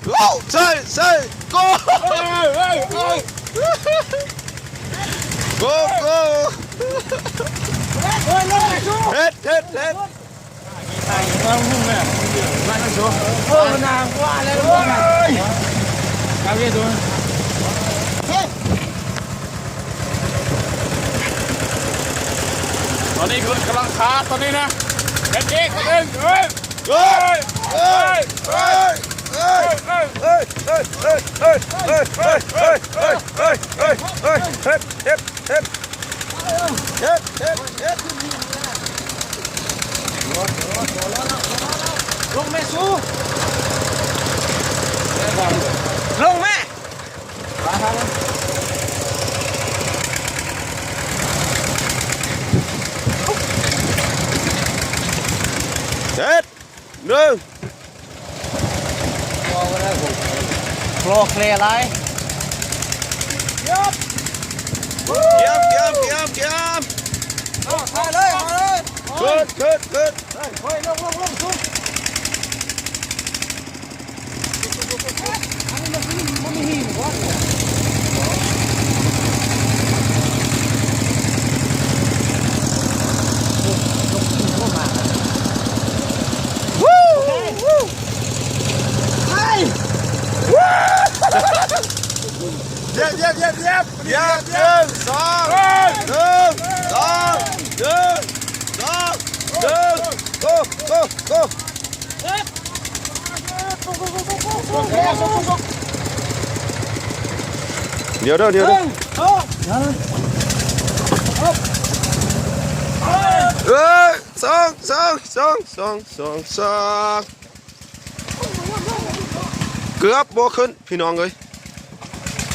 ໂອ້ ໃສ່ ໃສ່ ໂກ ໂກ ໂກ ເຮັດ ເຮັດ ເຮັດ. ຕອນນີ້ກຳລັງຄາ ຕອນນີ້ນະ ເຮັດອີກ ເອີຍ ເອີຍ ເອີຍ ເອີຍ ເເຮັດ ໜຶ່ງ ລໍແຄ່ຫຼາຍ ກຽມ ກຽມ ກຽມ ກຽມ ເອົາ ຖ່າຍເລີຍ ເອົາເລີຍ ຂຶ້ນ ຂຶ້ນ ຂຶ້ນ ເຮີ້ຍ ເຮີ້ຍ ລົງ ລົງ ລົງ ສູງ. ອັນນີ້ມັນຄື ມັນມີຫີນບໍ່? ຢຽບ ຢຽບ ຢຽບ ຢຽບ ຢຽບ ໜຶ່ງ ສອງ ໜຶ່ງ ສອງ ໜຶ່ງ ສອງ ໜຶ່ງ ໂກ ໂກ ໂກ. ດຽວເດີ ດຽວເດີ ເອີຍ ສອງ ສອງ ສອງ ສອງ ສອງ ສອງ ເກືອບບໍ່ຂຶ້ນ ພີ່ນ້ອງເອີຍ.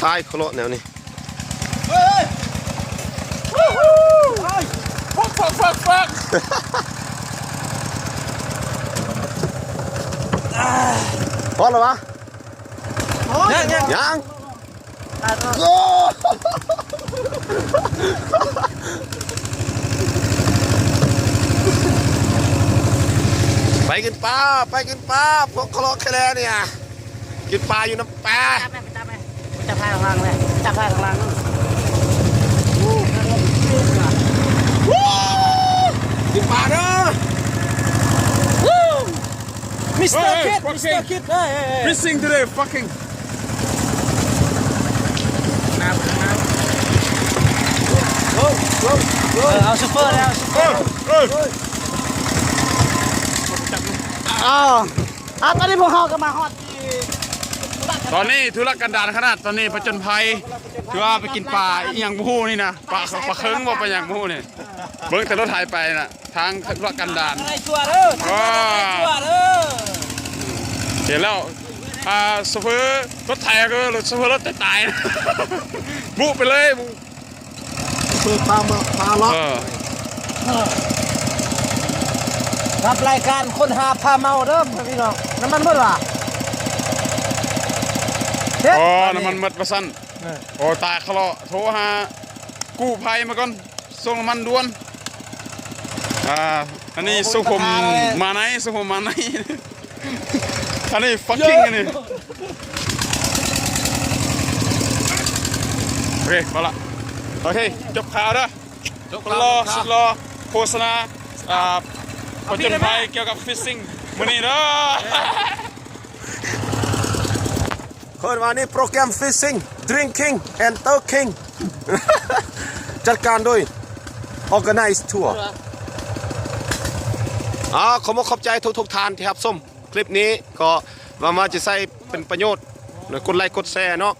ຕາຍເຄາະເລາະແນວນີ້ ເຮີ້ຍ ເຮີ້ຍ ເຮີ້ຍ ຟັກ ຟັກ ຟັກ ຟັກ ພໍແລ້ວວະ? ຍັງ ຍັງ ຍັງ ໂອ້ ໄປກິນປາ ໄປກິນປາ ພວກເຄາະເລາະແຄ່ແລ້ວນີ້ ກິນປາຢູ່ນຳປາ ຈັບແມ່ ໄປຈັບແມ່ ໄປຈັບພາຍຂ້າງຫຼັງແມ່ ໄປຈັບພາຍຂ້າງຫຼັງ ຮູ້ ກິນປາເດີ Mister Kid Mister Kid ເຮີ້ຍ Fishing today fucking ເອີ ເອົາຊູເປີແລ້ວ ຊູເປີ ເອີ ເອີ ເອີ ອ້າວ ອ່າ ຕອນນີ້ພວກເຮົາກໍມາຮອດທີ່ ຕອນນີ້ທຸລະກັນດານຂະໜາດ ຕອນນີ້ຜະຈົນໄພ ຄືວ່າໄປກິນປາອີ່ຫຍັງບໍ່ຮູ້ນີ້ນະ ປາ ປາເຄິງບໍ່ ປາຫຍັງບໍ່ຮູ້ນີ້ ເບິ່ງແຕ່ລົດໄຖໄປນະ ທາງທຸລະກັນດານ ໄດ້ຊົ່ວເດີ ອ່າ ໄດ້ຊົ່ວເດີ ເຫັນແລ້ວ ອ່າ ໂຊເຟີລົດໄຖ ໂຊເຟີລົດຕາຍ ບຸໄປເລີຍ ບຸ ເປີດພາມາ ພາເລາະ ເອີ ເອີ ກັບລາຍການຄົ້ນຫາພາເມົາເດີພີ່ນ້ອງ ນ້ຳມັນໝົດຫວາ? ເຮັດ ອໍ ນ້ຳມັນໝົດວ່າຊັ້ນ ເອີ ໂອ້ ຕາຍຄະເລາະ ໂທຫາກູ້ໄພມາກ່ອນ ສົ່ງນ້ຳມັນດ່ວນ ອ່າ ອັນນີ້ ໂອ້ຍ ຊົງຜົມ ບັນຫາແລ້ວ ມາໃນ ຊົງຜົມມາໃນ ອັນນີ້ fucking ອັນນີ້ ໂອເຄ ພໍລະ ໂອເຄ ຈົບຂ່າວເດີ ຈົບຂ່າວ ສຸດຫຼໍ່ ສຸດຫຼໍ່ ໂຄສະນາ ອ່າ ຜະຈົນໄພກ່ຽວກັບ fishing ມື້ນີ້ເດີ ເອີ້ນວ່ານີ້ໂປຣແກຣມ fishing drinking and talking ຈັດການໂດຍ Organize Tour ອ່າ ຂໍຂອບອົກຂອບໃຈທຸກໆທ່ານທີ່ຮັບຊົມຄລິບນີ້ ກໍຫວັງວ່າຈະໃຊ້ເປັນປະໂຫຍດ ແລະ ກົດໄລກົດແຊເນາະ.